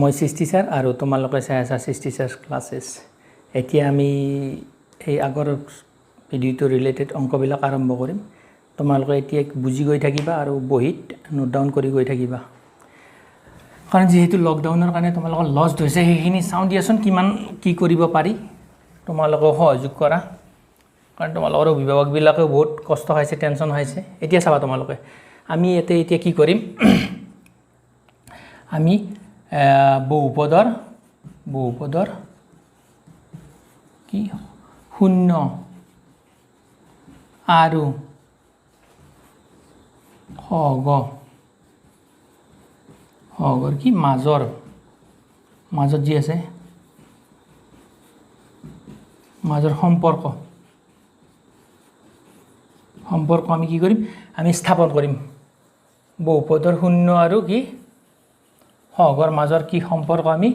মই সৃষ্টি ছাৰ আৰু তোমালোকে চাই আছা সৃষ্টি ছাৰ ক্লাছেছ। এতিয়া আমি এই আগৰ ভিডিঅ'টো ৰিলেটেড অংকবিলাক আৰম্ভ কৰিম। তোমালোকে এতিয়া বুজি গৈ থাকিবা আৰু বহীত নোট ডাউন কৰি গৈ থাকিবা, কাৰণ যিহেতু লকডাউনৰ কাৰণে তোমালোকৰ লষ্ট হৈছে, সেইখিনি চাওঁ দিয়াচোন কিমান কি কৰিব পাৰি। তোমালোকেও সহযোগ কৰা, কাৰণ তোমালোকৰ অভিভাৱকবিলাকেও বহুত কষ্ট খাইছে, টেনশ্যন খাইছে। এতিয়া চাবা তোমালোকে, আমি ইয়াতে এতিয়া কি কৰিম? আমি বহুপদৰ কি শূন্য আৰু সহগৰ কি মাজত যি আছে, মাজৰ সম্পৰ্ক আমি কি কৰিম? আমি স্থাপন কৰিম। বহুপদৰ শূন্য আৰু কি সহগৰ মাজৰ কি সম্পৰ্ক আমি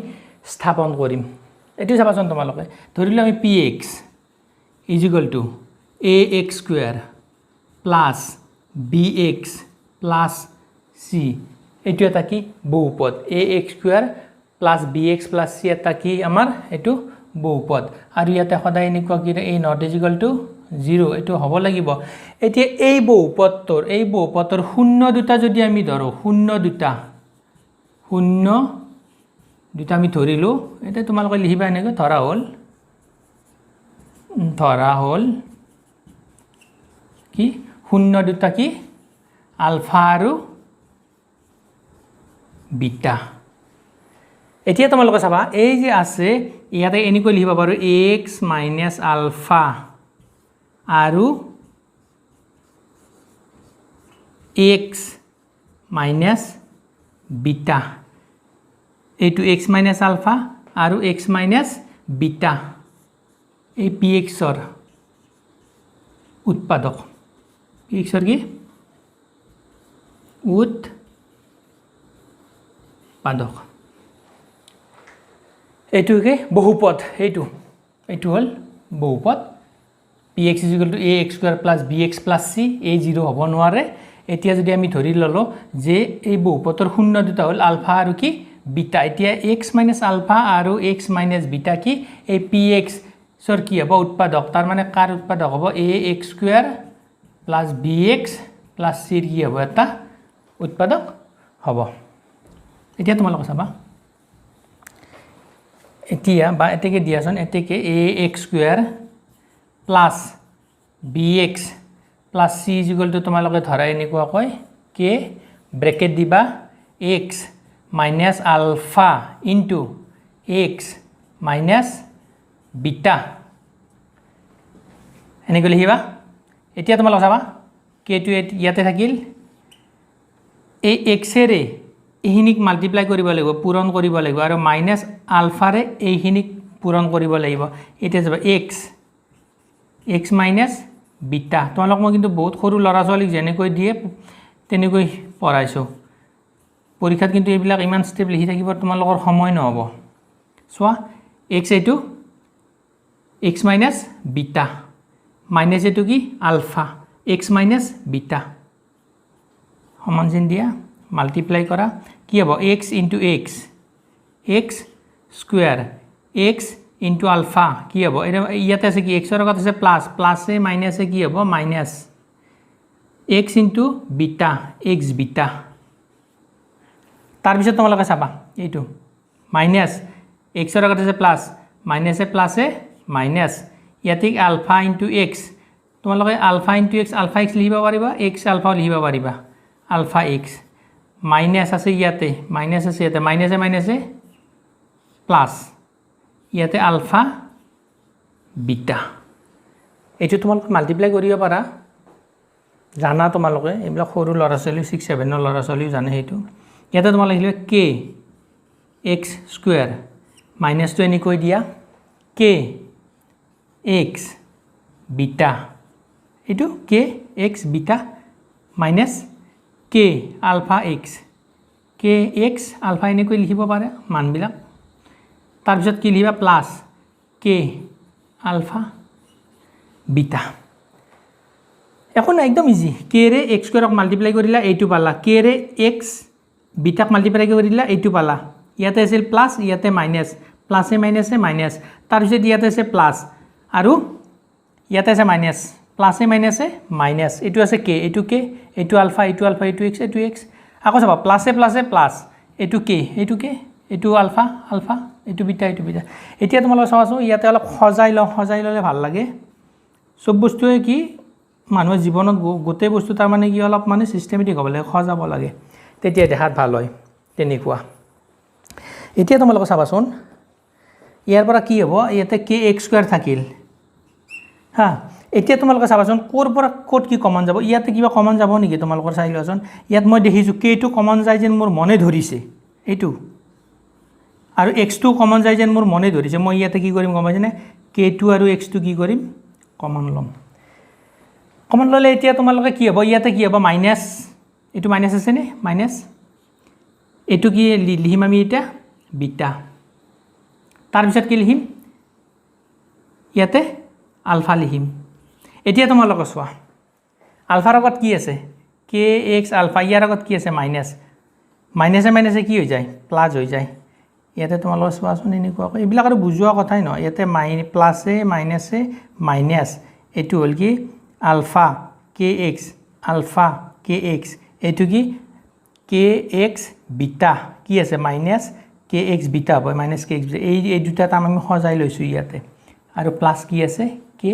স্থাপন কৰিম, এইটো চাবাচোন তোমালোকে। ধৰিলোঁ আমি P x is equal to a x square plus b x plus c। এইটো এটা কি বহুপদ। A x square plus b x plus c এটা কি আমাৰ এইটো বহুপদ। আৰু ইয়াতে সদায় এনেকুৱা কি a not is equal to zero, এইটো হ'ব লাগিব। এতিয়া এই বহুপদটোৰ শূন্য দুটা যদি আমি ধৰোঁ, শূন্য দুটা আমি ধৰিলোঁ। এতিয়া তোমালোকে লিখিবা এনেকৈ, ধৰা হ'ল কি শূন্য দুটা কি আলফা আৰু বিটা। এতিয়া তোমালোকে চাবা, এই যে আছে, ইয়াতে এনেকৈ লিখিব পাৰোঁ, এক্স মাইনাছ আলফা আৰু এক্স মাইনাছ বিটা। এইটো এক্স মাইনাছ আলফা আৰু এক্স মাইনাছ বিটা এই পি এক্সৰ উৎপাদক। পি এক্সৰ কি উৎপাদক। এইটো কি বহুপদ। এইটো হ'ল বহুপদ P x is equal to a x square plus b x plus c। এই জিৰ' হ'ব নোৱাৰে। এতিয়া যদি আমি ধৰি ল'লোঁ যে এই বহুপদৰ শূন্য দুটা হ'ল আলফা আৰু কি বিটা। এতিয়া এক্স মাইনাছ আলফা আৰু এক্স মাইনাছ বিটা কি এই পি এক্সৰ কি হ'ব? উৎপাদক। তাৰমানে কাৰ উৎপাদক হ'ব? A x square plus b x plus চিৰ কি হ'ব? এটা উৎপাদক হ'ব। এতিয়া তোমালোকে চাবা, এতিয়া বা এতেকে দিয়াচোন, এতেকে a x square plus b x plus c is equal to তোমালোকে ধৰা এনেকুৱাকৈ কে ব্ৰেকেট দিবা, x minus alpha into x minus beta, এনেকৈ লিখিবা। এতিয়া তোমালোকে চাবা, কেটো ইয়াতে থাকিল। এই এক্সেৰে এইখিনিক মাল্টিপ্লাই কৰিব লাগিব, পূৰণ কৰিব লাগিব আৰু মাইনাছ আলফাৰে এইখিনিক পূৰণ কৰিব লাগিব। এতিয়া চাবা, এক্স এক্স মাইনাছ বিটা। তোমালোক মই কিন্তু বহুত সৰু ল'ৰা ছোৱালীক যেনেকৈ দিয়ে তেনেকৈ পঢ়াইছোঁ। পৰীক্ষাত কিন্তু এইবিলাক ইমান ষ্টেপ লিখি থাকিব তোমালোকৰ সময় নহ'ব। চোৱা, এক্স এইটো এক্স মাইনাছ বিটা মাইনাছ এইটো কি আলফা এক্স মাইনাছ বিটা। সমান চিন দিয়া, মাল্টিপ্লাই কৰা, কি হ'ব? X into x, x square, x into alpha কি হ'ব? এতিয়া ইয়াতে আছে কি? এক্সৰ আগত আছে প্লাছ, প্লাছে মাইনাছে কি হ'ব? Minus. X into beta, x beta। তাৰপিছত তোমালোকে চাবা, এইটো মাইনাছ, এক্সৰ আগত আছে প্লাছ, মাইনাছে প্লাছে মাইনাছ। ইয়াতে আলফা ইনটু এক্স। তোমালোকে alpha into x alpha x লিখিব পাৰিবা, এক্স আলফাও লিখিব পাৰিবা। আলফা এক্স মাইনাছ আছে ইয়াতে, মাইনাছ আছে ইয়াতে, মাইনাছে মাইনাছে প্লাছ, ইয়াতে আলফা বিটা। এইটো তোমালোকে মাল্টিপ্লাই কৰিব পাৰা, জানা তোমালোকে এইবিলাক, সৰু ল'ৰা ছোৱালী, ছিক্স ছেভেনৰ ল'ৰা ছোৱালীও জানে সেইটো। ইয়াতে তোমালোকে লিখিবা কে এক্স স্কুৱেৰ, মাইনাছটো এনেকৈ দিয়া, কে এক্স বিটা, এইটো k x beta minus k alpha x, k x alpha, এনেকৈ লিখিব পাৰে মানবিলাক। তাৰপিছত কি লিখিবা? প্লাছ কে আলফা বিটা। একো নাই, একদম ইজি। কেৰে এক্স স্কুৱেৰক মাল্টিপ্লাই কৰিলা, এইটো পালা। কেৰে এক্স বিটাক মাল্টিপ্লাই কৰি দিলা, এইটো পালা। ইয়াতে আছিল প্লাছ, ইয়াতে মাইনাছ, প্লাছে মাইনাছে মাইনাছ। তাৰপিছত ইয়াতে আছে প্লাছ আৰু ইয়াতে আছে মাইনাছ, প্লাছে মাইনাছে মাইনাছ। এইটো আছে কে, এইটো কে, এইটো আলফা, এইটো আলফা, এইটো এক্স, এইটো এক্স। আকৌ চাবা, প্লাছে প্লাছে প্লাছ, এইটো কে, এইটো কে, এইটো আলফা, আলফা, এইটো বিটা, এইটো বিটা। এতিয়া তোমালোকে চাবাচোন, ইয়াতে অলপ সজাই লওঁ, সজাই ল'লে ভাল লাগে। চব বস্তুৱে কি মানুহৰ জীৱনত গোটেই বস্তু তাৰমানে কি অলপ মানে ছিষ্টেমেটিক হ'ব লাগে, সজাব লাগে, তেতিয়া দেখাত ভাল হয় তেনেকুৱা। এতিয়া তোমালোকে চাবাচোন, ইয়াৰ পৰা কি হ'ব, ইয়াতে কে এক্স স্কুৱেৰ থাকিল। হা, এতিয়া তোমালোকে চাবাচোন ক'ৰ পৰা ক'ত কি কমন যাব। ইয়াতে কিবা কমন যাব নেকি তোমালোকৰ চাই লোৱাচোন। ইয়াত মই দেখিছোঁ কেটো কমন যায় যেন মোৰ মনে ধৰিছে, এইটো আৰু এক্সটো কমন যায় যেন মোৰ মনে ধৰিছে। মই ইয়াতে কি কৰিম গম পাইছেনে, কেটো আৰু এক্সটো কি কৰিম, কমন ল'ম। কমন ল'লে এতিয়া তোমালোকে কি হ'ব, ইয়াতে কি হ'ব, মাইনাছ, এইটো মাইনাছ আছেনে, মাইনাছ, এইটো কি লিখিম আমি এতিয়া বিটা। তাৰপিছত কি লিখিম, ইয়াতে আলফা লিখিম। এতিয়া তোমালোকে চোৱা, আলফাৰ আগত কি আছে, কে এক্স আলফা, ইয়াৰ আগত কি আছে, মাইনাছ, মাইনাছে মাইনাছে কি হৈ যায়, প্লাছ হৈ যায়। ইয়াতে তোমালোকে চোৱাচোন এনেকুৱাকৈ, এইবিলাক আৰু বুজোৱা কথাই নহয়। ইয়াতে প্লাছে মাইনাছে মাইনাছ, এইটো হ'ল কি alpha K X, alpha K X, এইটো কি কে এক্স বিটা, কি আছে মাইনাছ কে এক্স বিটা হ'ব, মাইনাছ কে এক্স বিটা। এই দুটা টাৰ্ম আমি সজাই লৈছোঁ ইয়াতে। আৰু প্লাছ কি আছে, কে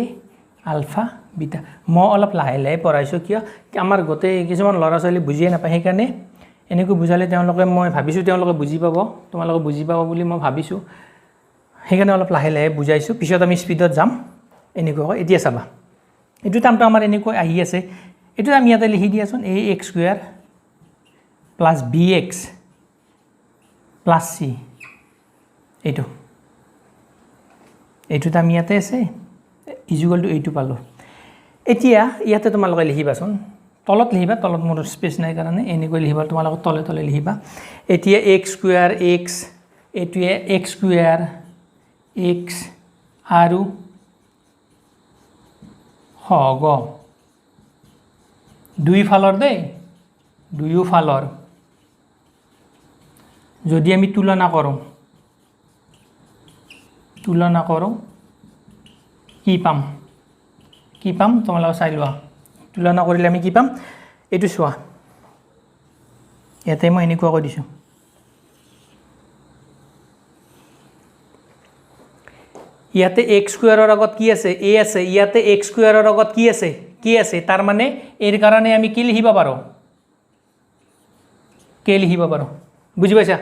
আলফা বিটা। মই অলপ লাহে লাহে পঢ়াইছোঁ, কিয় আমাৰ গোটেই কিছুমান ল'ৰা ছোৱালী বুজিয়ে নাপায়, সেইকাৰণে এনেকৈ বুজালে তেওঁলোকে, মই ভাবিছোঁ তেওঁলোকে বুজি পাব, তোমালোকে বুজি পাব বুলি মই ভাবিছোঁ, সেইকাৰণে অলপ লাহে লাহে বুজাইছোঁ। পিছত আমি স্পীডত যাম এনেকুৱাকৈ। এতিয়া চাবা, এইটো টাৰ্মটো আমাৰ এনেকৈ আহি আছে, এইটো আমি ইয়াতে লিখি দিয়াচোন, A X square plus B X plus C, এইটো এইটোত আমি ইয়াতে আছে, ইজুকেল টু এইটো পালোঁ। এতিয়া ইয়াতে তোমালোকে লিখিবাচোন, তলত লিখিবা, তলত মোৰ স্পেচ নাই কাৰণে এনেকৈ লিখিবা, তোমালোকে তলে তলে লিখিবা। এতিয়া এক্স স্কুৱেৰ এক্স, এইটোৱে এক্স স্কুৱেৰ এক্স আৰু সহগ দুই ফালৰ দেই, দুয়োফালৰ যদি আমি তুলনা কৰোঁ, তুলনা কৰোঁ কি পাম, কি পাম তোমালোকে চাই লোৱা। তুলনা কৰিলে আমি কি পাম, এইটো চোৱা, ইয়াতে মই এনেকুৱাকৈ দিছোঁ, ইয়াতে এক্স স্কুৱেৰৰ আগত কি আছে, এ আছে, ইয়াতে এক্স স্কুৱেৰৰ আগত কি আছে, কি আছে, তাৰ মানে এৰ কাৰণে আমি কি লিখিব পাৰোঁ, কে লিখিব পাৰোঁ। বুজি পাইছা,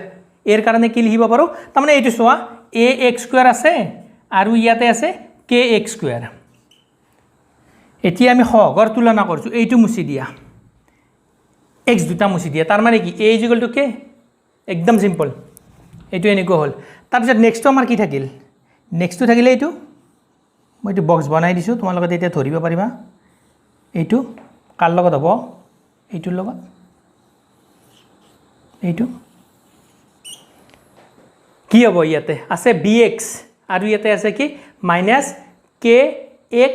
এৰ কাৰণে কি লিখিব পাৰোঁ, তাৰমানে এইটো চোৱা, এ এক্স স্কুৱেৰ আছে আৰু ইয়াতে আছে কে এক্স স্কুৱেৰ। এতিয়া আমি সহগৰ তুলনা কৰিছোঁ, এইটো মুচি দিয়া, এক্স দুটা মুচি দিয়া, তাৰ মানে কি এ ইজুকেল টু কে, একদম চিম্পল। এইটো এনেকুৱা হ'ল। তাৰপিছত নেক্সটটো আমাৰ কি থাকিল, নেক্সটটো থাকিলে এইটো, মই এইটো বক্স বনাই দিছোঁ, তোমালোকে তেতিয়া ধৰিব পাৰিবা। এইটো কাৰ লগত হ'ব, এইটোৰ লগত, এইটো কি হ'ব, ইয়াতে আছে বি এক্স আৰু ইয়াতে আছে কি minus K X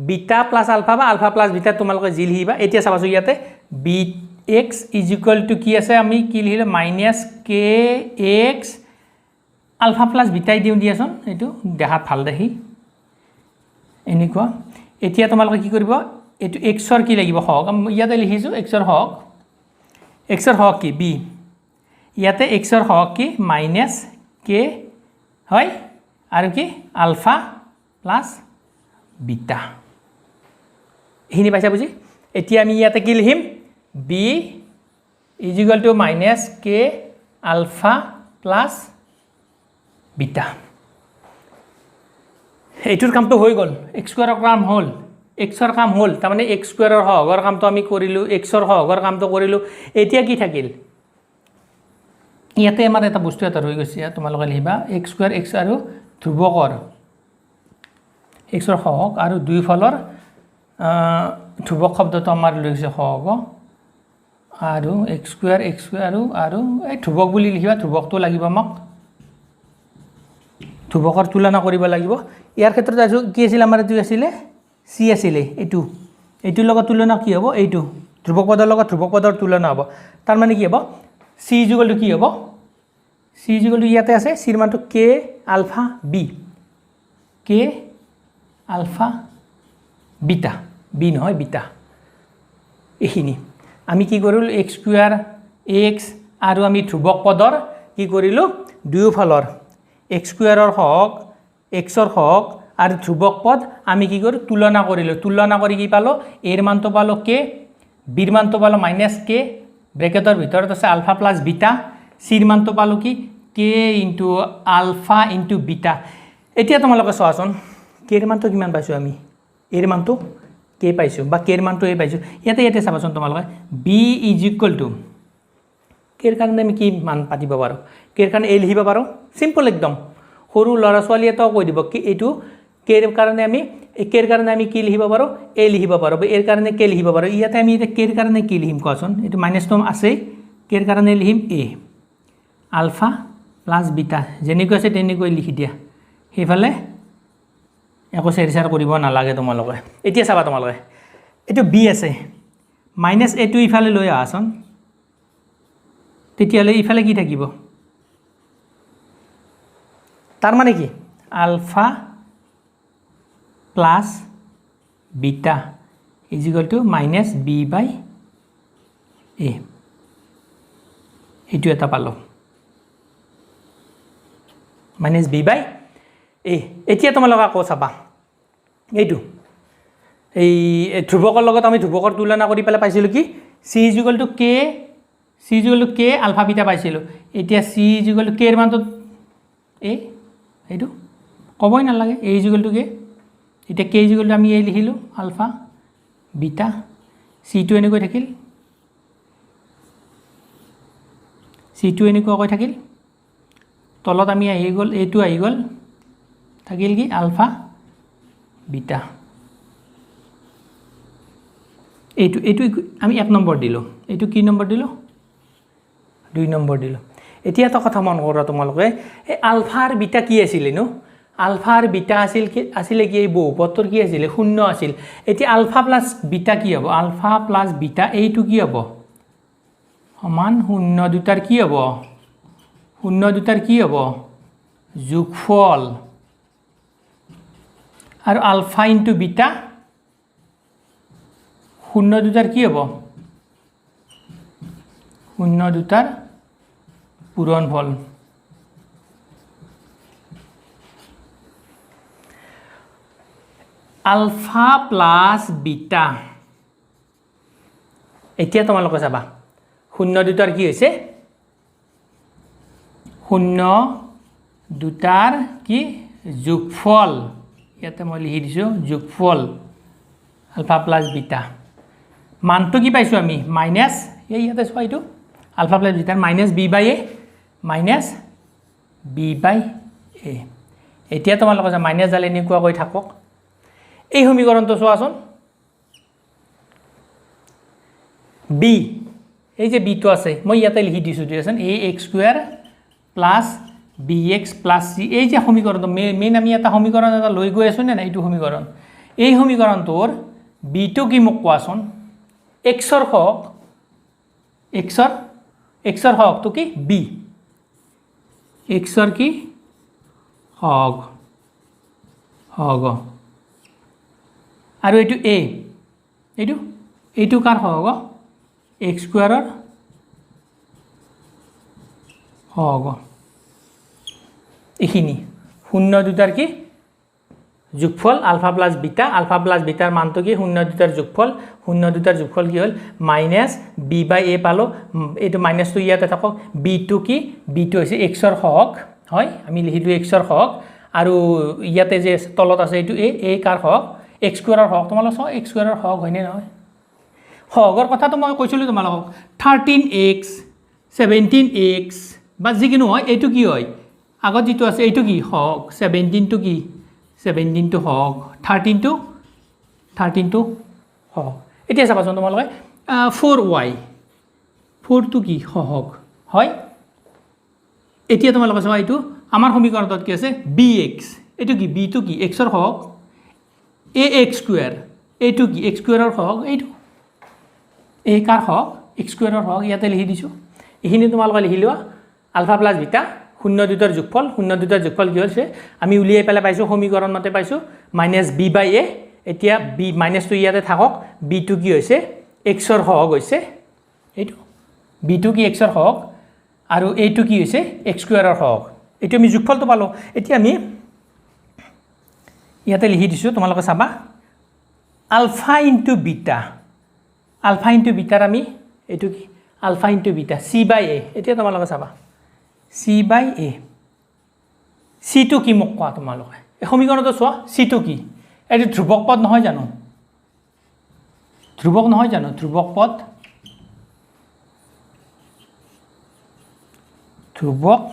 beta plus alpha বা আলফা প্লাছ বিটা, তোমালোকে যি লিখিবা। এতিয়া চাবাচোন ইয়াতে B X is equal to কি আছে, আমি কি লিখিলোঁ, minus K X alpha plus বিটাই দিওঁ দিয়াচোন, এইটো দেখাত ভাল দেখি এনেকুৱা। এতিয়া তোমালোকে কি কৰিব, এইটো এক্সৰ কি লাগিব সহগ, ইয়াতে লিখিছোঁ এক্সৰ সহগ, এক্সৰ সহগ কি বি, ইয়াতে এক্সৰ সহগ কি মাইনাছ কে হয় আৰু কি আলফা প্লাছ বিটা। এইখিনি পাইছা বুজি। এতিয়া আমি ইয়াতে কি লিখিম, B is equal to minus K alpha plus beta. এইটোৰ কামটো হৈ গ'ল, এক্স স্কুৱেৰৰ কাম হ'ল, এক্সৰ কাম হ'ল, তাৰমানে এক্স স্কুৱেৰৰ সহগৰ কামটো আমি কৰিলোঁ, এক্সৰ সহগৰ কামটো কৰিলোঁ। এতিয়া কি থাকিল, ইয়াতে আমাৰ এটা বস্তু এটা ৰৈ গৈছে, তোমালোকে লিখিবা এক্স স্কুৱেৰ এক্স আৰু ধ্ৰুৱকৰ এক্সৰ সহগ আৰু দুইফালৰ ধ্ৰুৱক শব্দটো আমাৰ লৈ গৈছে সহগ আৰু এক্স স্কুৱেৰ এক্স স্কুৱেৰ আৰু আৰু এই ধ্ৰুৱক বুলি লিখিবা, ধ্ৰুৱকটো লাগিব আমাক, ধ্ৰুৱকৰ তুলনা কৰিব লাগিব। ইয়াৰ ক্ষেত্ৰত আছোঁ কি আছিল আমাৰ, এইটো আছিলে চি আছিলে, এইটো এইটোৰ লগত তুলনা কি হ'ব, এইটো ধ্ৰুৱক পদৰ লগত ধ্ৰুৱক পদৰ তুলনা হ'ব, তাৰমানে কি হ'ব, চি ইজুকেল টু কি হ'ব, চি is equal to ইয়াতে আছে চিৰ মানটো K alpha B, K alpha beta, B নহয় বিটা। এইখিনি আমি কি কৰিলোঁ, এক্স স্কুৱেৰ এক্স আৰু আমি ধ্ৰুৱক পদৰ কি কৰিলোঁ, দুয়োফালৰ এক্স স্কুৱেৰৰ সহগ, এক্সৰ সহগ আৰু ধ্ৰুৱক পদ আমি কি কৰোঁ, তুলনা কৰিলোঁ। তুলনা কৰি কি পালোঁ, এৰ মানটো পালোঁ কে, বিৰ মানটো পালোঁ মাইনাছ কে, ব্ৰেকেটৰ ভিতৰত আছে আলফা প্লাছ বিটা, চিৰ মানটো পালোঁ কি, K into alpha into beta. এতিয়া তোমালোকে চোৱাচোন, কেৰ মানটো কিমান পাইছোঁ আমি, এৰ মানটো কে পাইছোঁ বা কেৰ মানটো এ পাইছোঁ। ইয়াতে ইয়াতে চাবাচোন তোমালোকে, বি is equal to কেৰ কাৰণে আমি কি মান পাতিব পাৰোঁ, কেৰ কাৰণে এ লিখিব পাৰোঁ, চিম্পল একদম, সৰু ল'ৰা ছোৱালী এটাও কৈ দিব কি এইটো কেৰ কাৰণে আমি, কেৰ কাৰণে আমি কি লিখিব পাৰোঁ, এ লিখিব পাৰোঁ, বা এৰ কাৰণে কে লিখিব পাৰোঁ। ইয়াতে আমি এতিয়া কেৰ কাৰণে কি লিখিম কোৱাচোন, এইটো মাইনাছটো আছেই, কেৰ কাৰণে লিখিম এ আলফা প্লাছ বিটা, যেনেকৈ আছে তেনেকৈ লিখি দিয়া, সেইফালে একো চেৰ কৰিব নালাগে তোমালোকে। এতিয়া চাবা তোমালোকে, এইটো বি আছে, মাইনাছ এটো ইফালে লৈ আহাচোন, তেতিয়াহ'লে ইফালে কি থাকিব, তাৰ মানে কি, alpha plus beta is equal to minus B by A, এইটো এটা পালোঁ, মাইনাছ বি বাই এ। এতিয়া তোমালোকে আকৌ চাবা, এইটো এই ধ্ৰুৱকৰ লগত আমি ধ্ৰুৱকৰ তুলনা কৰি পেলাই পাইছিলোঁ কি, C is equal to K, C is equal to K alpha beta পাইছিলোঁ। এতিয়া চি is equal to কেৰ মানটো এ, এইটো ক'বই নালাগে, A is equal to K. এতিয়া কে is equal to আমি এ লিখিলোঁ, আলফা বিটা, চিটো এনেকৈ থাকিল, চিটো এনেকুৱাকৈ থাকিল, তলত আমি আহি গ'ল, এইটো আহি গ'ল, থাকিল কি আলফা বিটা। এইটো এইটো আমি 1 নম্বৰ দিলোঁ, এইটো কি নম্বৰ দিলোঁ, 2 নম্বৰ দিলোঁ। এতিয়া এটা কথা মন কৰা তোমালোকে, এই আলফা আৰু বিটা কি আছিলেনো, আলফা আৰু বিটা আছিল কি, আছিলে কি, এই বহুপদটোৰ কি আছিলে, শূন্য আছিল। এতিয়া আলফা প্লাছ বিটা কি হ'ব, আলফা প্লাছ বিটা এইটো কি হ'ব, সমান শূন্য দুটাৰ কি হ'ব, শূন্য দুটাৰ কি হ'ব, যোগফল। আৰু আলফা ইনটু বিটা শূন্য দুটাৰ কি হ'ব, শূন্য দুটাৰ পূৰণফল। আলফা প্লাছ বিটা, এতিয়া তোমালোকে চাবা শূন্য দুটাৰ কি হৈছে, শূন্য দুটাৰ কি যোগফল, ইয়াতে মই লিখি দিছোঁ যোগফল আলফা প্লাছ বিটা। মানটো কি পাইছোঁ আমি, মাইনাছ, এই ইয়াতে চোৱা এইটো alpha plus bitter minus B by A, minus B by A. এতিয়া তোমালোকে মাইনাছ জালে এনেকুৱাকৈ থাকক। এই সমীকৰণটো চোৱাচোন, বি, এই যে বিটো আছে মই ইয়াতে লিখি দিছোঁ দিয়াচোন, A X square plus B X plus C, এই যে সমীকৰণটো মেইন আমি এটা সমীকৰণ এটা লৈ গৈ আছোঁ নে নাই, এইটো সমীকৰণ, এই সমীকৰণটোৰ বিটো কি মোক কোৱাচোন, এক্সৰ সহগ, এক্সৰ, এক্সৰ সহগটো কি বি, এক্সৰ কি সহগ, সহগ, আৰু এইটো এ, এইটো, এইটো কাৰ সহগ, এক্স স্কুৱেৰৰ সহগ। এইখিনি শূন্য দুটাৰ কি যোগফল alpha plus beta, alpha plus bitter মানটো কি শূন্য দুটাৰ যোগফল, শূন্য দুটাৰ যোগফল কি হ'ল মাইনাছ বি বাই এ পালোঁ, এইটো মাইনাছটো ইয়াতে থাকক, বিটো কি, বিটো হৈছে এক্সৰ সহগ হয়, আমি লিখিলোঁ এক্সৰ সহগ, আৰু ইয়াতে যে তলত আছে এইটো এ, এ কাৰ সহগ, এক্স স্কুৱেৰৰ সহগ। তোমালোক চাওঁ এক্স স্কুৱেৰৰ সহগ হয়নে নহয়, সহগৰ কথাটো মই কৈছিলোঁ তোমালোকক, 13x 17x বা যিকোনো হয়, এইটো কি হয়, আগত যিটো আছে এইটো কি সহগ, 17টো কি, 17টো সহগ, 13টো, 13টো সহগ। এতিয়া চাবাচোন তোমালোকে 4y, 4টো কি সহগ হয়। এতিয়া তোমালোকে চাবা এইটো আমাৰ সমীকৰণটোত কি আছে, বি এক্স, এইটো কি, বিটো কি এক্সৰ সহগ, এ এক্স স্কুৱেৰ, এইটো কি এক্স স্কুৱেৰৰ সহগ, এইটো এ কাৰ সহগ, এক্স স্কুৱেৰৰ সহগ, ইয়াতে লিখি দিছোঁ। এইখিনি তোমালোকে লিখি লোৱা, আলফা প্লাছ বিটা শূন্য দুটাৰ যোগফল, শূন্য দুটাৰ যোগফল কি হৈছে আমি উলিয়াই পেলাই পাইছোঁ, সমীকৰণ মতে পাইছোঁ মাইনাছ বি বাই এ। এতিয়া বি মাইনাছটো ইয়াতে থাকক, বিটো কি হৈছে এক্সৰ সহগ হৈছে, এইটো বিটো কি এক্সৰ সহগ আৰু এইটো কি হৈছে এক্স স্কুৱেৰৰ সহগ। এইটো আমি যোগফলটো পালোঁ। এতিয়া আমি ইয়াতে লিখি দিছোঁ, তোমালোকে চাবা alpha into beta, alpha into bitter আমি এইটো কি alpha into beta C by A. এতিয়া তোমালোকে চাবা চি বাই এ, চিটো কি মোক কোৱা তোমালোকে, এই সমীকৰণটো চোৱা, চিটো কি, এইটো ধ্ৰুৱক পদ নহয় জানো, ধ্ৰুৱক নহয় জানো, ধ্ৰুৱক পদ, ধ্ৰুৱক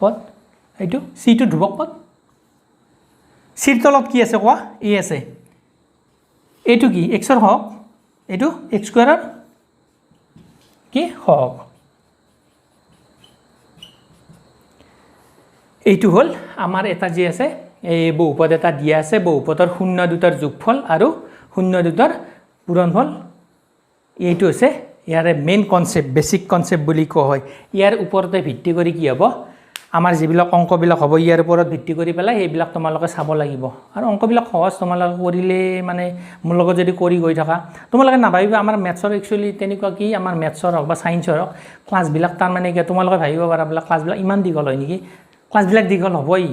পদ, এইটো চিটো ধ্ৰুৱক পদ। চিৰ তলত কি আছে কোৱা, এ আছে, এইটো কি এক্সৰ সহগ, এইটো এক্স স্কুৱেৰৰ কি সহগ। এইটো হ'ল আমাৰ এটা যি আছে এই বহুপদ এটা দিয়া আছে, বহুপদৰ শূন্য দুটাৰ যোগফল আৰু শূন্য দুটাৰ পূৰণফল। এইটো হৈছে ইয়াৰে মেইন কনচেপ্ট, বেছিক কনচেপ্ট বুলি কোৱা হয়। ইয়াৰ ওপৰতে ভিত্তি কৰি কি হ'ব আমাৰ যিবিলাক অংকবিলাক হ'ব ইয়াৰ ওপৰত ভিত্তি কৰি পেলাই সেইবিলাক তোমালোকে চাব লাগিব। আৰু অংকবিলাক সহজ, তোমালোকে কৰিলে মানে মোৰ লগত যদি কৰি গৈ থাকা তোমালোকে নাভাবিবা আমাৰ মেথছৰ একচুৱেলি তেনেকুৱা কি, আমাৰ মেথছৰ হওক বা ছায়েন্সৰ হওক ক্লাছবিলাক তাৰমানে কি তোমালোকে ভাবিব পাৰা বোলে ক্লাছবিলাক ইমান দীঘল হয় নেকি, ক্লাছবিলাক দীঘল হ'বই।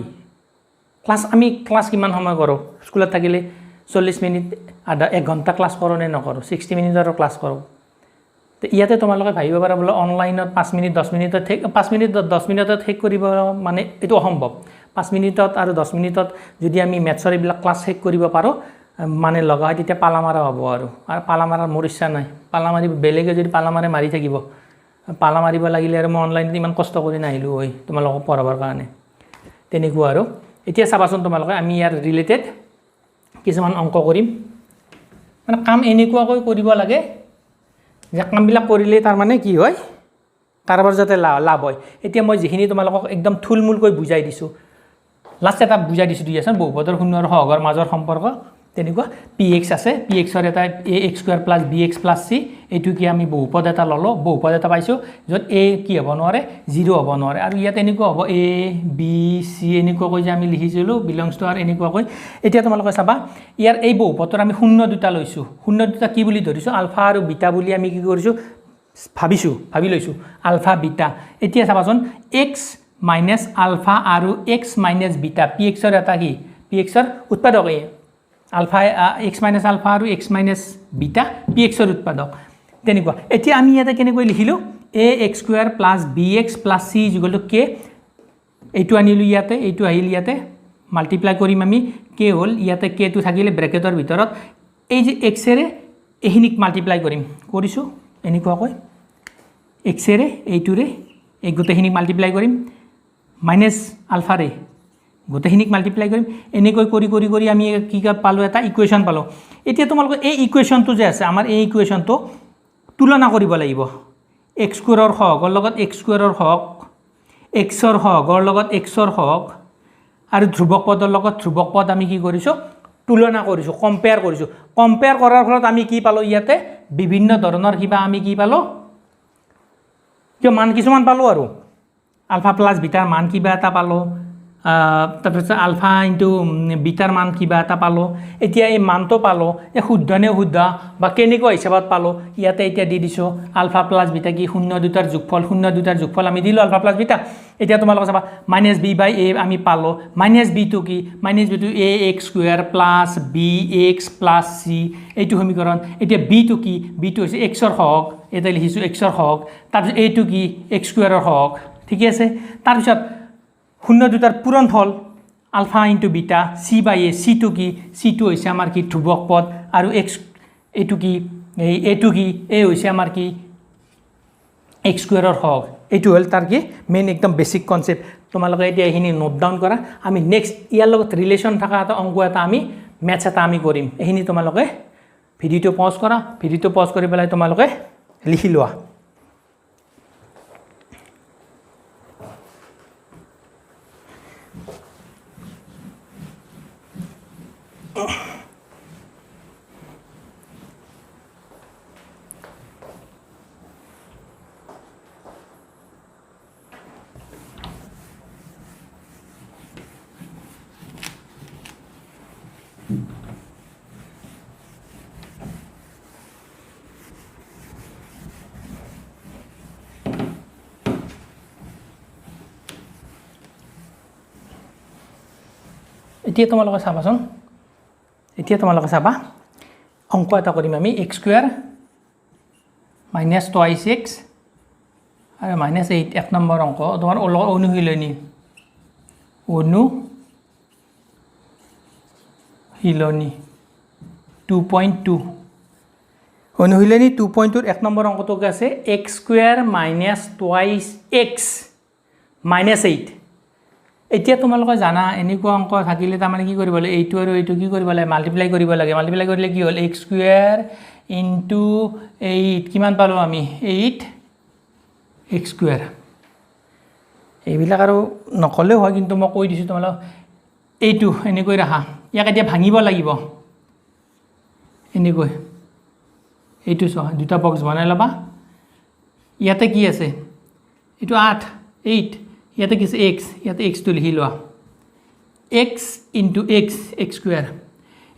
ক্লাছ আমি ক্লাছ কিমান সময় কৰোঁ স্কুলত থাকিলে 40 মিনিট আধা এক ঘণ্টা ক্লাছ কৰোঁ নে নকৰোঁ, 60 মিনিটৰ ক্লাছ কৰোঁ। তো ইয়াতে তোমালোকে ভাবিব পাৰা বোলে অনলাইনত 5 মিনিট 10 মিনিটত শেষ, 5 মিনিট 10 মিনিটত শেষ কৰিব মানে এইটো অসম্ভৱ। 5 মিনিটত আৰু 10 মিনিটত যদি আমি মেথছৰ এইবিলাক ক্লাছ শেষ কৰিব পাৰোঁ মানে লগা হয় তেতিয়া পালা মাৰা হ'ব আৰু, আৰু পালা মাৰাৰ মোৰ ইচ্ছা নাই। পালা মাৰি বেলেগে যদি পালা মাৰে মাৰি থাকিব, পালা মাৰিব লাগিলে আৰু মই অনলাইনত ইমান কষ্ট কৰি নাহিলোঁ হয় তোমালোকক পঢ়াবৰ কাৰণে, তেনেকুৱা আৰু। এতিয়া চাবাচোন তোমালোকে আমি ইয়াৰ ৰিলেটেড কিছুমান অংক কৰিম, মানে কাম এনেকুৱাকৈ কৰিব লাগে যে কামবিলাক কৰিলে তাৰমানে কি হয় কাৰোবাৰ যাতে লাভ হয়। এতিয়া মই যিখিনি তোমালোকক একদম থুলমূলকৈ বুজাই দিছোঁ, লাষ্ট এটা বুজাই দিছোঁ দিয়াচোন, বহুপদৰ শূন্য আৰু সহগৰ মাজৰ সম্পৰ্ক তেনেকুৱা। পি এক্স আছে, পি এক্সৰ এটা A X square plus B X plus C, এইটো কি আমি বহুপদ এটা ল'লোঁ, বহুপদ এটা পাইছোঁ য'ত এ কি হ'ব নোৱাৰে, জিৰ' হ'ব নোৱাৰে। আৰু ইয়াত এনেকুৱা হ'ব এ বি চি এনেকুৱাকৈ যে আমি লিখিছিলোঁ বিলংছ টু আৰ এনেকুৱাকৈ। এতিয়া তোমালোকে চাবা ইয়াৰ এই বহুপদৰ আমি শূন্য দুটা লৈছোঁ, শূন্য দুটা কি বুলি ধৰিছোঁ, আলফা আৰু বিটা বুলি আমি কি কৰিছোঁ ভাবিছোঁ, ভাবি লৈছোঁ আলফা বিটা। এতিয়া চাবাচোন এক্স মাইনাছ আলফা আৰু এক্স মাইনাছ বিটা, পি এক্সৰ এটা কি, পি এক্সৰ উৎপাদক এ আলফা এক্স মাইনাছ আলফা আৰু এক্স মাইনাছ বিটা পি এক্সৰ উৎপাদক তেনেকুৱা। এতিয়া আমি ইয়াতে কেনেকৈ লিখিলোঁ, A X square plus B X plus C is equal to K, এইটো আনিলোঁ ইয়াতে, এইটো আহিল ইয়াতে, মাল্টিপ্লাই কৰিম আমি, কে হ'ল ইয়াতে কেটো থাকিলে ব্ৰেকেটৰ ভিতৰত এই যে এক্সেৰে এইখিনিক মাল্টিপ্লাই কৰিম, কৰিছোঁ এনেকুৱাকৈ এক্সেৰে এইটোৰে এই গোটেইখিনিক মাল্টিপ্লাই কৰিম, মাইনাছ আলফাৰে গোটেইখিনিক মাল্টিপ্লাই কৰিম, এনেকৈ কৰি কৰি কৰি আমি কি পালোঁ এটা ইকুৱেশ্যন পালোঁ। এতিয়া তোমালোকে এই ইকুৱেশ্যনটো যে আছে আমাৰ এই ইকুৱেশ্যনটো তুলনা কৰিব লাগিব, এক্স স্কুৱেৰৰ সহগৰ লগত এক্স স্কুৱেৰৰ সহগ, এক্সৰ সহগৰ লগত এক্সৰ সহগ আৰু ধ্ৰুৱক পদৰ লগত ধ্ৰুৱক পদ আমি কি কৰিছোঁ তুলনা কৰিছোঁ, কম্পেয়াৰ কৰিছোঁ। কম্পেয়াৰ কৰাৰ ফলত আমি কি পালোঁ ইয়াতে বিভিন্ন ধৰণৰ কিবা আমি কি পালোঁ, কিয় মান কিছুমান পালোঁ আৰু আলফা প্লাছ বিটাৰ মান কিবা এটা পালোঁ, তাৰপিছত আলফা ইনটু বিটাৰ মান কিবা এটা পালোঁ। এতিয়া এই মানটো পালোঁ, এই শুদ্ধ নে শুদ্ধ বা কেনেকুৱা হিচাপত পালোঁ ইয়াতে এতিয়া দি দিছোঁ আলফা প্লাছ বিটা কি শূন্য দুটাৰ যোগফল, শূন্য দুটাৰ যোগফল আমি দিলোঁ আলফা প্লাছ বিটা। এতিয়া তোমালোকে চাবা মাইনাছ বি বাই এ আমি পালোঁ, মাইনাছ বিটো কি, minus বিটো A X square plus B X plus C, এইটো সমীকৰণ। এতিয়া বিটো কি, বিটো হৈছে এক্সৰ সহগ, এতিয়া লিখিছোঁ এক্সৰ সহগ, তাৰপিছত এইটো কি এক্স স্কুৱেৰৰ সহগ, ঠিকে আছে। তাৰপিছত শূন্য দুটাৰ পূৰণফল alpha into beta C by A, চিটো কি, চিটো হৈছে আমাৰ কি ধ্ৰুৱক পদ আৰু এক্স এইটো কি, এই এইটো কি, এই হৈছে আমাৰ কি এক্স স্কুৱেৰৰ সহগ। এইটো হ'ল তাৰ কি মেইন একদম বেছিক কনচেপ্ট। তোমালোকে এতিয়া এইখিনি নোট ডাউন কৰা, আমি নেক্সট ইয়াৰ লগত ৰিলেশ্যন থকা এটা অংক এটা আমি মেথছ এটা আমি কৰিম। এইখিনি তোমালোকে ভিডিঅ'টো পজ কৰা, ভিডিঅ'টো পজ কৰি পেলাই তোমালোকে লিখি লোৱা। এতিয়া তোমালোকে চাবাচোন, এতিয়া তোমালোকে চাবা অংক এটা কৰিম আমি। X square minus twice x আৰু মাইনাছ এইট, এক নম্বৰ অংক তোমাৰ অনুশীলনী, অনুশীলনী 2.2, অনুশীলনী 2.2 এক নম্বৰ অংকটোকে আছে x square minus twice x minus eight. এতিয়া তোমালোকে জানা এনেকুৱা অংক থাকিলে তাৰমানে কি কৰিব লাগে, এইটো আৰু এইটো কি কৰিব লাগে, মাল্টিপ্লাই কৰিব লাগে। মাল্টিপ্লাই কৰিলে কি হ'ল, এক্স স্কুৱেৰ ইনটু এইট, কিমান পালোঁ আমি, এইট এক্স স্কুৱেৰ। এইবিলাক আৰু নক'লেও হয়, কিন্তু মই কৈ দিছোঁ তোমালোক। এইটো এনেকৈ ৰাখা, ইয়াক এতিয়া ভাঙিব লাগিব এনেকৈ। এইটো চোৱা, দুটা বক্স বনাই ল'বা। ইয়াতে কি আছে, এইটো 8 8, ইয়াতে কি আছে এক্স, ইয়াতে এক্সটো লিখি লোৱা, x into x x square.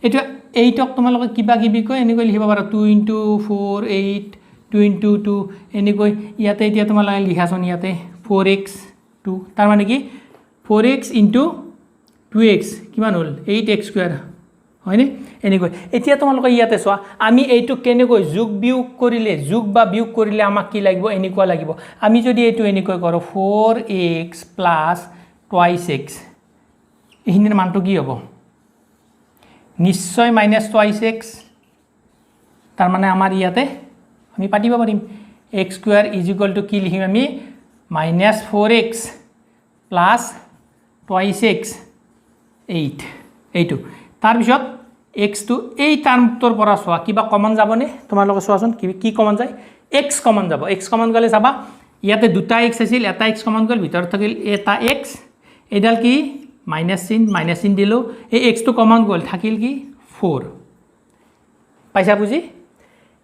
এইটো এইটক তোমালোকে কিবা কিবি কৈ এনেকৈ লিখিব পাৰা, 2 ইনটু 4 8, 2 ইনটু 2 এনেকৈ। ইয়াতে এতিয়া তোমালোকে লিখাচোন, ইয়াতে 4 এক্স 2, তাৰমানে কি 4 এক্স ইনটু 2 এক্স কিমান হ'ল, এইট এক্স স্কুৱেৰ, হয়নে? এনেকৈ এতিয়া তোমালোকে ইয়াতে চোৱা, আমি এইটো কেনেকৈ যোগ বিয়োগ কৰিলে, যোগ বা বিয়োগ কৰিলে আমাক কি লাগিব, এনেকুৱা লাগিব। আমি যদি এইটো এনেকৈ কৰোঁ, 4 এক্স প্লাছ টুৱাইছ এক্স, এইখিনিৰ মানটো কি হ'ব, নিশ্চয় মাইনাছ টুৱাইছ এক্স। তাৰমানে আমাৰ ইয়াতে আমি পাতিব পাৰিম x square is equal to কি লিখিম আমি, minus 4 x plus twice x eight, এইটো। তাৰপিছত এক্সটো এই টাৰ্মটোৰ পৰা চোৱা কিবা কমন যাবনে, তোমালোকে চোৱাচোন কি কমন যায়, এক্স কমন যাব। এক্স কমন গ'লে চাবা ইয়াতে দুটা এক্স আছিল, এটা এক্স কমন গ'ল, ভিতৰত থাকিল এটা এক্স, এইডাল কি মাইনাছ চিন, মাইনাছ চিন দিলোঁ, এই এক্সটো কমন গ'ল, থাকিল কি 4। পাইছা বুজি?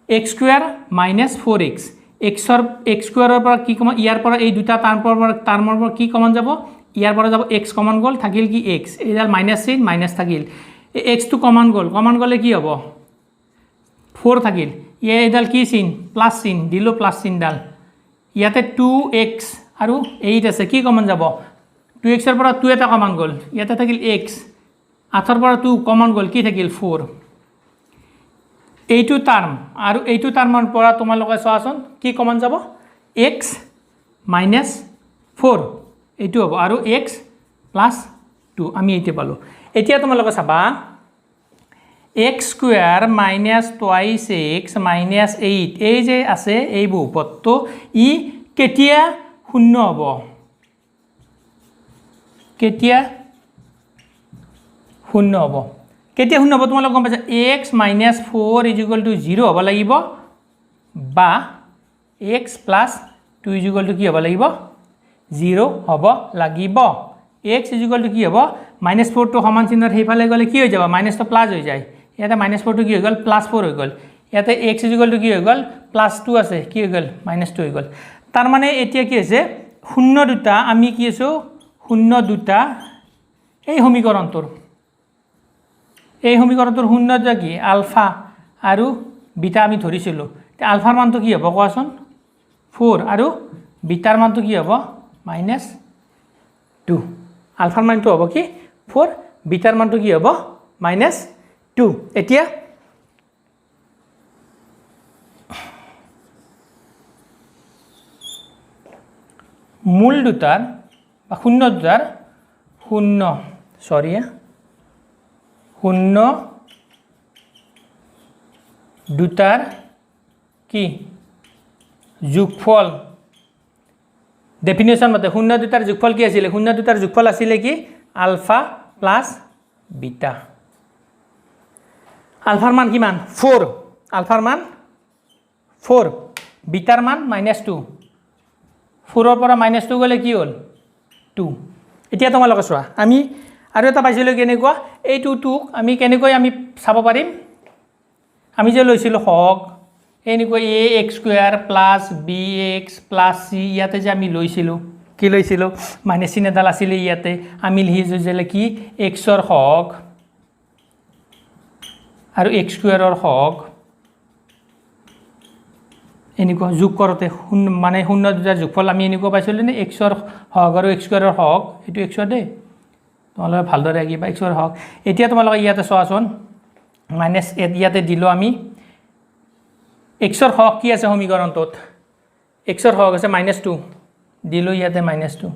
X square minus 4 x, এক্সৰ এক্স স্কুৱেৰৰ পৰা কি কমন, ইয়াৰ পৰা এই দুটা টাৰ্মৰ পৰা কি কমন যাব, ইয়াৰ পৰা যাব এক্স কমন গ'ল, থাকিল কি এক্স, এইডাল মাইনাছ চিন মাইনাছ থাকিল, এই এক্সটো কমন গ'ল, কমন গ'লে কি হ'ব, 4 থাকিল, এইডাল কি চিন, প্লাছ চিন দিলোঁ, প্লাছ চিনডাল, ইয়াতে 2 এক্স আৰু 8 আছে, কি কমন যাব, 2 এক্সৰ পৰা 2 এটা কমন গ'ল, ইয়াতে থাকিল এক্স, 8ৰ পৰা 2 কমন গ'ল, কি থাকিল 4। এইটো টাৰ্ম আৰু এইটো টাৰ্মৰ পৰা তোমালোকে চোৱাচোন কি কমন যাব, এক্স মাইনাছ 4 এইটো হ'ব, আৰু এক্স প্লাছ 2 আমি এইটো পালোঁ। এতিয়া তোমালোকে চাবা x square minus twice x minus eight, এই যে আছে এই বহুপদটো ই কেতিয়া শূন্য হ'ব, কেতিয়া শূন্য হ'ব, কেতিয়া শূন্য হ'ব তোমালোকে গম পাইছা, x minus 4 is equal to 0 হ'ব লাগিব, বা x plus 2 is equal to কি হ'ব লাগিব, 0 হ'ব লাগিব। এক্স is equal to কি হ'ব, মাইনাছ 4টো সমান চিহ্নৰ সেইফালে গ'লে কি হৈ যাব, মাইনাছটো প্লাছ হৈ যায়, ইয়াতে মাইনাছ 4টো কি হৈ গ'ল, প্লাছ 4 হৈ গ'ল, ইয়াতে এক্স is equal to কি হৈ গ'ল, প্লাছ 2 আছে, কি হৈ গ'ল, মাইনাছ 2 হৈ গ'ল। তাৰমানে এতিয়া কি হৈছে, শূন্য দুটা আমি কি আছোঁ, শূন্য দুটা এই সমীকৰণটোৰ, এই সমীকৰণটোৰ শূন্য দুটা কি, আলফা আৰু বিটা আমি ধৰিছিলোঁ। আলফাৰ মানটো কি হ'ব কোৱাচোন, 4, আৰু বিটাৰ মানটো কি হ'ব, মাইনাছ 2। আলফাৰ মানটো হ'ব কি 4, বিটাৰ মানটো কি হ'ব, মাইনাছ 2। এতিয়া মূল দুটাৰ বা শূন্য দুটাৰ শূন্য, চৰি, শূন্য দুটাৰ কি যোগফল, ডেফিনেশ্যন মতে শূন্য দুটাৰ যোগফল কি আছিলে, শূন্য দুটাৰ যোগফল আছিলে কি, আলফা প্লাছ বিটা। আলফাৰ মান কিমান, 4, আলফাৰ মান 4, বিটাৰ মান মাইনাছ 2, 4ৰ পৰা মাইনাছ 2 গ'লে কি হ'ল, 2। এতিয়া তোমালোকে চোৱা, আমি আৰু এটা পাইছিলোঁ কেনেকুৱা, এই 2টোক আমি কেনেকৈ আমি চাব পাৰিম, আমি যে লৈছিলোঁ সহগ এনেকৈ a x square plus b x plus c, ইয়াতে যে আমি লৈছিলোঁ কি লৈছিলোঁ, মাইনাছ চিন এডাল আছিলে ইয়াতে, আমি লিখিছোঁ যে কি এক্সৰ সহগ আৰু এক্স স্কুৱেৰৰ সহগ, এনেকুৱা যোগ কৰোঁতে শূন্য মানে শূন্য দুটাৰ যোগফল আমি এনেকুৱা পাইছিলোঁ নে, এক্সৰ সহগ আৰু এক্স স্কুৱেৰৰ সহগ, এইটো এক্সৰ দেই, তোমালোকে ভালদৰে আঁকিবা এক্সৰ সহগ। এতিয়া তোমালোকে ইয়াতে চোৱাচোন, মাইনাছ ইয়াতে দিলোঁ আমি, এক্সৰ সহগ কি আছে সমীকৰণটোত? এক্সৰ সহগ আছে মাইনাছ টু, দিলোঁ ইয়াতে মাইনাছ টু।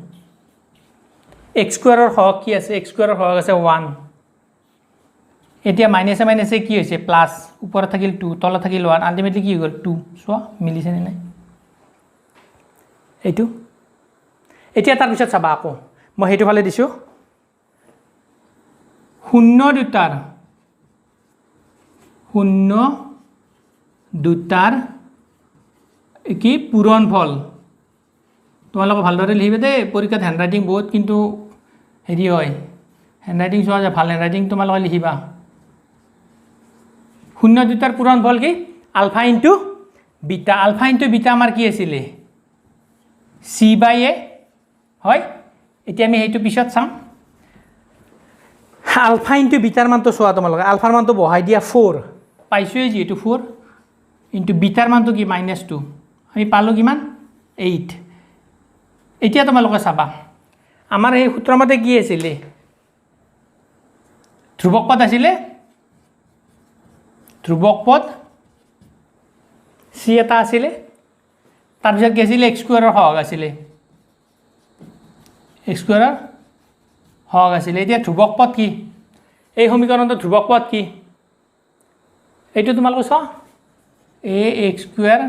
এক্স স্কুৱেৰৰ সহগ কি আছে? এক্স স্কুৱেৰৰ সহগ আছে ওৱান। এতিয়া মাইনাছে মাইনাছে কি হৈছে? প্লাছ, ওপৰত থাকিল টু, তলত থাকিল ওৱান, আল্টিমেটলি কি হৈ গ'ল? টু। চোৱা মিলিছেনে নাই এইটো? এতিয়া তাৰপিছত চাবা আকৌ মই সেইটো ফালে দিছোঁ, শূন্য দুটাৰ, শূন্য দুটাৰ কি পূৰণফল। তোমালোকে ভালদৰে লিখিবা দেই, পৰীক্ষাত হেণ্ডৰাইটিং বহুত কিন্তু হেৰি হয়, হেণ্ডৰাইটিং চোৱা যায়, ভাল হেণ্ডৰাইটিং তোমালোকে লিখিবা। শূন্য দুটাৰ পূৰণফল কি? Alpha into beta. Alpha into beta আমাৰ কি আছিলে? চি বাই এ হয়। এতিয়া আমি সেইটো পিছত চাম। আলফা ইনটু বিটাৰ মানটো চোৱা তোমালোকে, আলফাৰ মানটো বহাই দিয়া ফ'ৰ পাইছোঁৱেই যিহেতু, ফ'ৰ ইনটু বিটাৰ মানটো কি? মাইনাছ টু, আমি পালোঁ কিমান? এইট। এতিয়া তোমালোকে চাবা আমাৰ সেই সূত্ৰমতে কি আছিলে? ধ্ৰুৱক পদ আছিলে, ধ্ৰুৱক পদ চি এটা আছিলে, তাৰপিছত কি আছিলে? এক্স স্কুৱেৰৰ সহগ আছিলে, এক্স স্কুৱেৰৰ সহগ আছিলে। এতিয়া ধ্ৰুৱক পদ কি? এই সমীকৰণটোৰ ধ্ৰুৱক পদ কি? এইটো তোমালোকে চোৱা, a x square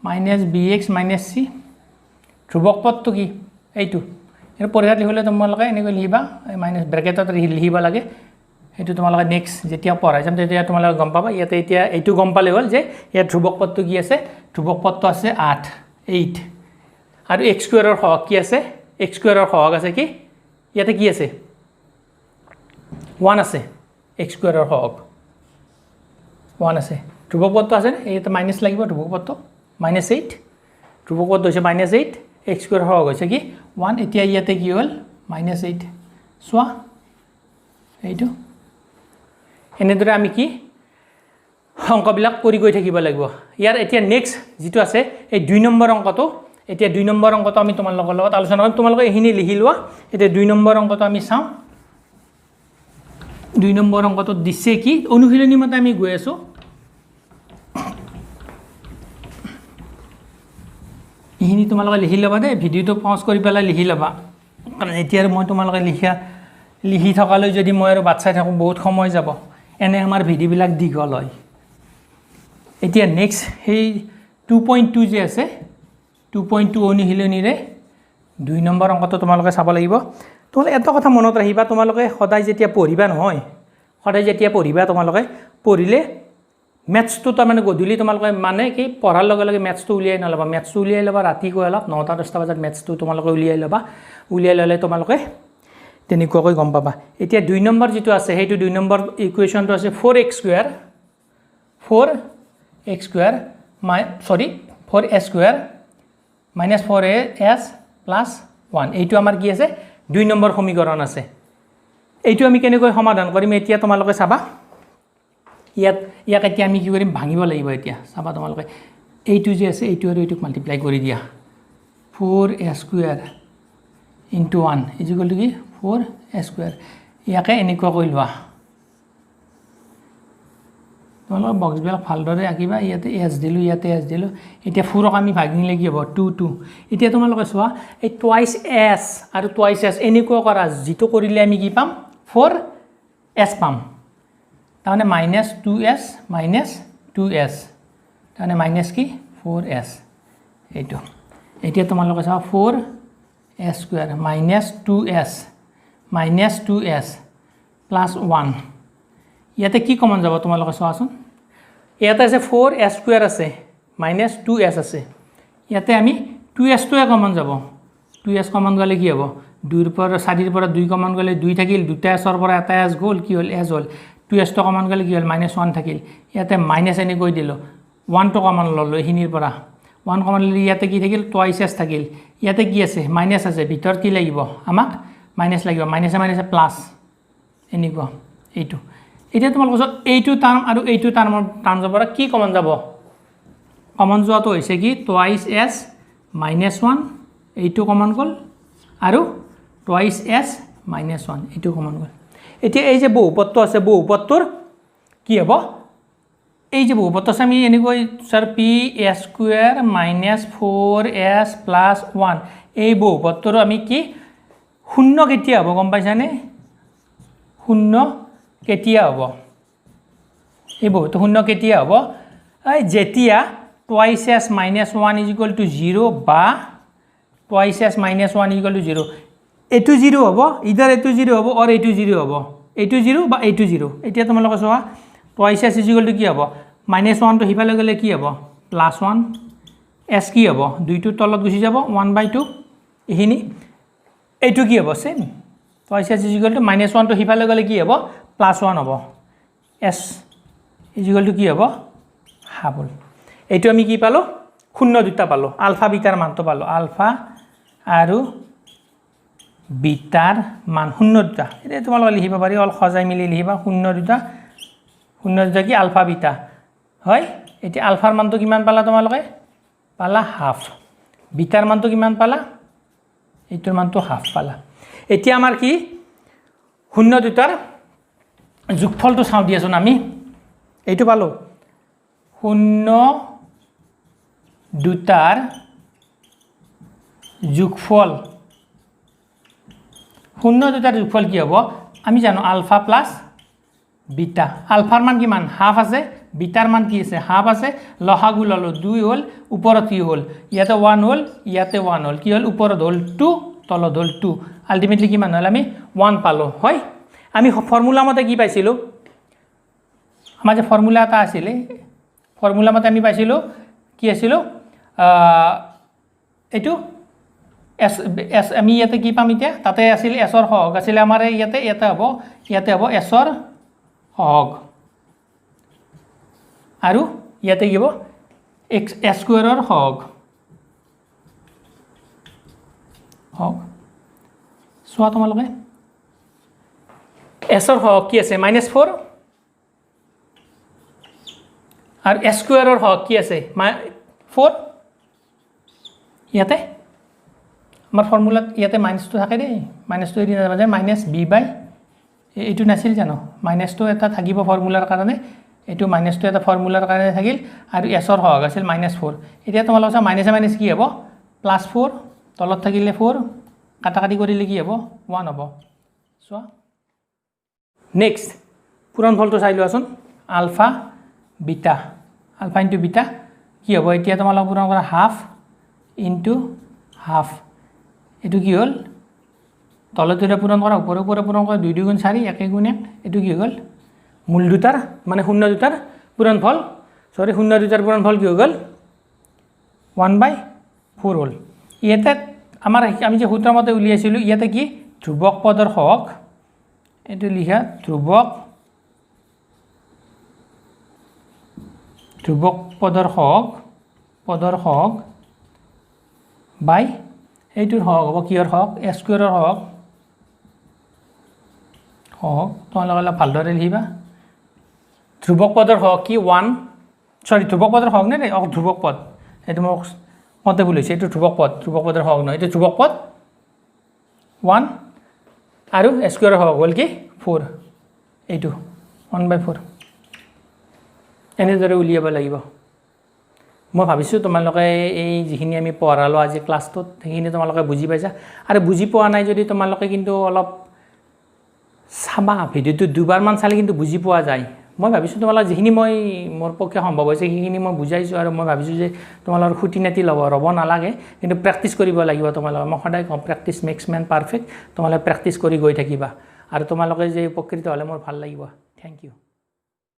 minus b x minus c, ধ্ৰুৱক পদটো কি? এইটো। এইটো পৰীক্ষাত লিখিলে তোমালোকে এনেকৈ লিখিবা, মাইনাছ ব্ৰেকেটত লিখিব লাগে। সেইটো তোমালোকে নেক্সট যেতিয়া পঢ়াই যাম তেতিয়া তোমালোকে গম পাবা। ইয়াতে এতিয়া এইটো গম পালে হ'ল যে ইয়াত ধ্ৰুৱক পদটো কি আছে। ধ্ৰুৱক পদটো আছে আঠ, এইট। আৰু এক্স স্কুৱেৰৰ সহগ কি আছে? এক্স স্কুৱেৰৰ সহগ আছে কি? ইয়াতে কি আছে? ওৱান আছে, এক্স স্কুৱেৰৰ সহগ ওৱান আছে। ধ্ৰুৱক পদটো আছেনে? ইয়াতে মাইনাছ লাগিব, ধ্ৰুৱক পদটো মাইনাছ এইট, ধ্ৰুৱক পদটো হৈছে মাইনাছ এইট, এক্স স্কুৱেৰৰ সহগ হৈছে কি? ওৱান। এতিয়া ইয়াতে কি হ'ল? Minus eight. চোৱা এইটো। এনেদৰে আমি কি অংকবিলাক কৰি গৈ থাকিব লাগিব। ইয়াৰ এতিয়া নেক্সট যিটো আছে এই 2 নম্বৰ অংকটো, এতিয়া 2 নম্বৰ অংকটো আমি তোমালোকৰ লগত আলোচনা কৰিম। তোমালোকে এইখিনি লিখি লোৱা। এতিয়া 2 নম্বৰ অংকটো আমি চাওঁ। 2 নম্বৰ অংকটোত দিছে কি? অনুশীলনী মতে আমি গৈ আছোঁ। এইখিনি তোমালোকে লিখি ল'বা দেই, ভিডিঅ'টো পজ কৰি পেলাই লিখি ল'বা, কাৰণ এতিয়া আৰু মই তোমালোকে লিখি থকালৈ যদি মই আৰু বাট চাই থাকোঁ বহুত সময় যাব, এনে আমাৰ ভিডিঅ'বিলাক দীঘল হয়। এতিয়া নেক্সট সেই 2.2 যে আছে, 2.2 অনুশীলনীৰে 2 নম্বৰ অংকটো তোমালোকে চাব লাগিব। তোমালোকে এটা কথা মনত ৰাখিবা, তোমালোকে সদায় যেতিয়া পঢ়িবা নহয়, সদায় যেতিয়া পঢ়িবা তোমালোকে পঢ়িলে মেথছটো তাৰমানে গধূলি তোমালোকে মানে কি পঢ়াৰ লগে লগে মেথছটো উলিয়াই নল'বা, মেথছটো উলিয়াই ল'বা ৰাতিপুৱা অলপ 9টা 10টা বজাত মেথছটো তোমালোকে উলিয়াই ল'বা, উলিয়াই ল'লে তোমালোকে তেনেকুৱাকৈ গম পাবা। এতিয়া 2 নম্বৰ যিটো আছে সেইটো 2 নম্বৰ ইকুৱেশ্যনটো আছে four x square, four x square four a square minus four a s plus one, এইটো আমাৰ কি আছে? 2 নম্বৰ সমীকৰণ আছে। এইটো আমি কেনেকৈ সমাধান কৰিম এতিয়া তোমালোকে চাবা। ইয়াক এতিয়া আমি কি কৰিম? ভাঙিব লাগিব। এতিয়া চাবা তোমালোকে এইটো যে আছে এইটো আৰু এইটোক মাল্টিপ্লাই কৰি দিয়া, four a square into one is equal to কি? ফ'ৰ এ স্কুৱেৰ। ইয়াকে এনেকুৱাকৈ লোৱা, তোমালোকে বক্সবিলাক ভালদৰে আঁকিবা। ইয়াতে এছ দিলোঁ, ইয়াতে এছ দিলোঁ। এতিয়া ফ'ৰক আমি ভাগিলে কি হ'ব? Two two. এতিয়া তোমালোকে চোৱা এই টুৱাইচ এছ আৰু টুৱাইচ এছ এনেকুৱা কৰা, যিটো কৰিলে আমি কি পাম? ফ'ৰ এছ পাম। তাৰমানে minus two s minus two s, তাৰমানে মাইনাছ কি? Four S. এইটো এতিয়া তোমালোকে চোৱা four s square minus two s minus two s plus one, ইয়াতে কি কমন যাব তোমালোকে চোৱাচোন। ইয়াতে আছে ফ'ৰ এছ স্কুৱেৰ আছে মাইনাছ টু এছ আছে, ইয়াতে আমি টু এছটোৱে কমন যাব। টু এছ কমন গ'লে কি হ'ব? দুইৰ পৰা চাৰিৰ পৰা দুই কমন গ'লে দুই থাকিল, দুটা এছৰ পৰা এটা এছ গ'ল, কি হ'ল? এছ হ'ল। টু এছটো কমন গ'লে কি হ'ল? মাইনাছ ওৱান থাকিল। ইয়াতে মাইনাছ এনেকৈ দিলোঁ, ওৱানটো কমন ল'লোঁ এইখিনিৰ পৰা, ওৱান কমন ল'লে ইয়াতে কি থাকিল? টুৱাইচ এছ থাকিল। ইয়াতে কি আছে? মাইনাছ আছে, ভিতৰত কি লাগিব আমাক? মাইনাছ লাগিব, মাইনাছে মাইনাছে প্লাছ, এনেকুৱা এইটো। এতিয়া তোমালোকৰ ওচৰত এইটো টাৰ্ম আৰু এইটো টাৰ্মৰ পৰা কি কমন যাব? কমন যোৱাটো হৈছে কি? টুৱাইচ এছ মাইনাছ ওৱান, এইটো কমন গ'ল, আৰু টুৱাইচ এছ মাইনাছ ওৱান, এইটো সমান গ'ল। এতিয়া এই যে বহুপদটো আছে, বহুপদটোৰ কি হ'ব? এই যে বহুপদটো আছে, আমি এনেকৈ sir P S square minus four S plus one, এই বহুপদটোৰ আমি কি শূন্য কেতিয়া হ'ব গম পাইছানে? শূন্য কেতিয়া হ'ব? এই বহুতো শূন্য কেতিয়া হ'ব? এই যেতিয়া twice S minus one is equal to zero' বা twice S minus one is equal to zero', এইটো জিৰ' হ'ব, ইদাৰ এইটো জিৰ' হ'ব অৰ এইটো জিৰ' হ'ব, এইটো জিৰ' বা এইটো জিৰ'। এতিয়া তোমালোকে চোৱা, twice S is equal to কি হ'ব? মাইনাছ ওৱানটো সিফালে গ'লে কি হ'ব? Plus one. এছ কি হ'ব? দুইটোৰ তলত গুচি যাব, ওৱান বাই টু এইখিনি। এইটো কি হ'ব? Same, twice S is equal to minus ওৱানটো সিফালে গ'লে কি হ'ব? প্লাছ ওৱান হ'ব। এছ is equal to কি হ'ব? হাফ হ'ল। এইটো আমি কি পালোঁ? শূন্য দুটা পালোঁ, আলফা বিটাৰ মানটো পালোঁ, আলফা আৰু বিটাৰ মান শূন্য দুটা। এতিয়া তোমালোকে লিখিব পাৰি, অলপ সজাই মেলি লিখিবা, শূন্য দুটা, শূন্য দুটা কি? আলফা বিটা হয়। এতিয়া আলফাৰ মানটো কিমান পালা তোমালোকে? পালা হাফ। বিটাৰ মানটো কিমান পালা? এইটোৰ মানটো হাফ পালা। এতিয়া আমাৰ কি শূন্য দুটাৰ যোগফলটো চাওঁ দিয়াচোন। আমি এইটো পালোঁ, শূন্য দুটাৰ যোগফল, শূন্য দুটাৰ যোগফল কি হ'ব? আমি জানো আলফা প্লাছ বিটা। আলফাৰ মান কিমান? হাফ আছে। বিটাৰ মান কি আছে? হাফ আছে। লসাগু ল'লোঁ, দুই হ'ল। ওপৰত কি হ'ল? ইয়াতে ওৱান হ'ল, ইয়াতে ওৱান হ'ল। কি হ'ল? ওপৰত হ'ল টু, তলত হ'ল টু। আল্টিমেটলি কিমান হ'ল? আমি ওৱান পালোঁ। হয়, আমি ফৰ্মুলা মতে কি পাইছিলোঁ? আমাৰ যে ফৰ্মুলা এটা আছিলে, ফৰ্মুলা মতে আমি পাইছিলোঁ কি আছিলোঁ? এইটো এছ এছ, আমি ইয়াতে কি পাম এতিয়া? তাতে আছিল এছৰ সহগ আছিলে আমাৰ ইয়াতে, ইয়াতে হ'ব এছৰ সহগ আৰু ইয়াতে কি হ'ব? এক্স এছ স্কুৱেৰৰ সহগ হওক। চোৱা তোমালোকে, এছৰ সহগ কি আছে? Minus four. আৰু এছ স্কুৱেৰৰ সহগ কি আছে? ফ'ৰ। ইয়াতে আমাৰ ফৰ্মুলাত ইয়াতে মাইনাছটো থাকে দেই, মাইনাছটো এৰি নাযাব যে মাইনাছ বি বাই এইটো নাছিল জানো? মাইনাছটো এটা থাকিব ফৰ্মুলাৰ কাৰণে, এইটো মাইনাছটো এটা ফৰ্মুলাৰ কাৰণে থাকিল। আৰু এছৰ সহগ আছিল মাইনাছ ফ'ৰ। এতিয়া তোমালোক চোৱা, মাইনাছে মাইনাছ কি হ'ব? প্লাছ ফ'ৰ, তলত থাকিলে ফ'ৰ, কাটা কাটি কৰিলে কি হ'ব? ওৱান হ'ব। চোৱা, নেক্সট পূৰণফলটো চাই লোৱাচোন। Alpha beta, alpha into beta কি হ'ব? এতিয়া তোমালোক পূৰণ কৰা, হাফ ইনটু হাফ, এইটো কি হ'ল? তলত দুটা পূৰণ কৰা, ওপৰে ওপৰে পূৰণ কৰা, দুই দুগুণ চাৰি, একে গুণ এক, এইটো কি হৈ গ'ল? মূল দুটাৰ মানে শূন্য দুটাৰ পূৰণফল, চৰি, শূন্য দুটাৰ পূৰণফল কি হৈ গ'ল? ওৱান বাই ফ'ৰ হ'ল। ইয়াতে আমাৰ আমি যে সূত্ৰমতে উলিয়াইছিলোঁ, ইয়াতে কি ধ্ৰুৱক পদৰ সহগ, এইটো লিখা ধ্ৰুৱক, ধ্ৰুৱক পদৰ সহগ, পদৰ সহগ বাই এইটোৰ সহগ হ'ব, কিহৰ সহগ? এছ স্কুৱেৰৰ সহগ, সহগ। তোমালোকে অলপ ভালদৰে লিখিবা। ধ্ৰুৱক পদৰ সহগ কি? ওৱান, চৰি, ধ্ৰুৱক পদৰ সহগ নে অ ধ্ৰুৱক পদ, সেইটো মোক মতে ভুল হৈছে, এইটো ধ্ৰুৱক পদ, ধ্ৰুৱক পদৰ সহগ নহয়, এইটো ধ্ৰুৱক পদ ওৱান আৰু এছ স্কুৱেৰৰ সহগ হ'ল কি? ফ'ৰ, এইটো ওৱান বাই ফ'ৰ। এনেদৰে উলিয়াব লাগিব। মই ভাবিছোঁ তোমালোকে এই যিখিনি আমি পঢ়ালোঁ আজি ক্লাছটোত, সেইখিনি তোমালোকে বুজি পাইছা। আৰু বুজি পোৱা নাই যদি তোমালোকে কিন্তু অলপ চাবা, ভিডিঅ'টো দুবাৰমান চালে কিন্তু বুজি পোৱা যায়। মই ভাবিছোঁ তোমালোক যিখিনি মই মোৰ পক্ষে সম্ভৱ হৈছে সেইখিনি মই বুজাইছোঁ। আৰু মই ভাবিছোঁ যে তোমালোকৰ খুটি নাটি ল'ব ৰ'ব নালাগে, কিন্তু প্ৰেক্টিছ কৰিব লাগিব তোমালোকে। মই সদায় কওঁ, প্ৰেক্টিছ মেক্স মেন পাৰফেক্ট। তোমালোকে প্ৰেক্টিছ কৰি গৈ থাকিবা আৰু তোমালোকে যে উপকৃত হ'লে মোৰ ভাল লাগিব। Thank you.